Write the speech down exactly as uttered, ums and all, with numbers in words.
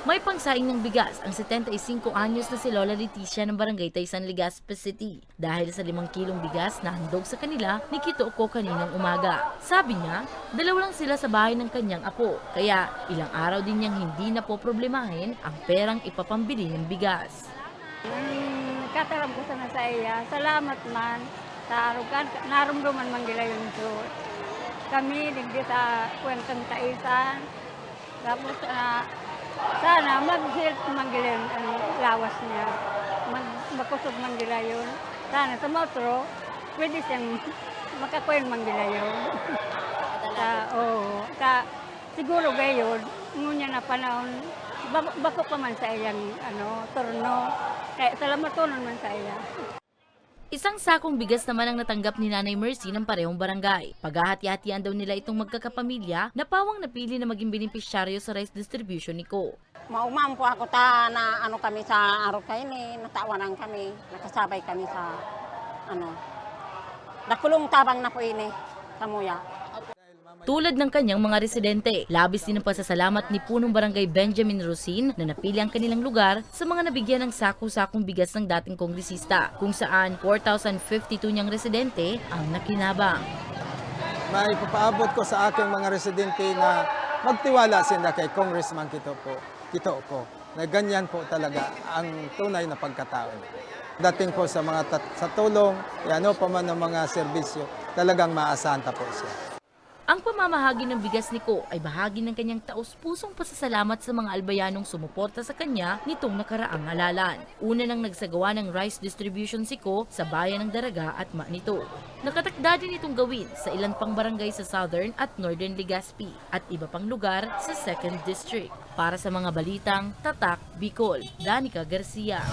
May pangsaing ng bigas ang setenta y cinco anyos na si Lola Leticia ng Barangay Taysan, Legazpi City, dahil sa limang kilong bigas na handog sa kanila ni Kito Ko kaninang umaga. Sabi niya, dalawa lang sila sa bahay ng kanyang apo, kaya ilang araw din niyang hindi napoproblemahin ang perang ipapambili ng bigas. Ang kataram ko sana sa iya, salamat man sa arugan, narumduman man gila yun, so, kami, digdi sa kuwentang Taisan. Tapos, ah, sana mag-help man gila yun, ang lawas niya. Mag, makosog man gila yun. Sana sa mautro, pwede siyang makakuha man gila yun. Sa, oo, sa, siguro gayon, ngunyan na panahon, bako, bako pa man sa iyang, ano, turno. Kaya salamatonon man sa iya. Isang sakong bigas naman ang natanggap ni Nanay Mercy ng parehong barangay. Paghahati-hatian daw nila itong magkakapamilya na pawang napili na maging benepisyaryo sa rice distribution ni Ko. Maugmaan po ako ta na ano kami sa araw kaini, natawanan kami, nakasabay kami sa ano, dakulong tabang na po ini, samuya. Tulad ng kanyang mga residente, labis din ang pasasalamat ni Punong Barangay Benjamin Rosin na napili ang kanilang lugar sa mga nabigyan ng sako-sakong bigas ng dating kongresista, kung saan four thousand fifty-two niyang residente ang nakinabang. Maipapaabot ko sa aking mga residente na magtiwala sinda kay Congressman Kito po. Kito ko na ganyan po talaga ang tunay na pagkatao niya. Dating po sa mga tat- sa tulong, ano pa man ang mga serbisyo, talagang maasahan ta po siya. Ang pamamahagi ng bigas ni Ko ay bahagi ng kanyang taos-pusong pasasalamat sa mga albayanong sumuporta sa kanya nitong nakaraang halalan. Una nang nagsagawa ng rice distribution si Ko sa bayan ng Daraga at Manito. Nakatakda din itong gawin sa ilan pang barangay sa Southern at Northern Legazpi at iba pang lugar sa Second District. Para sa mga balitang Tatak Bicol, Danica Garcia.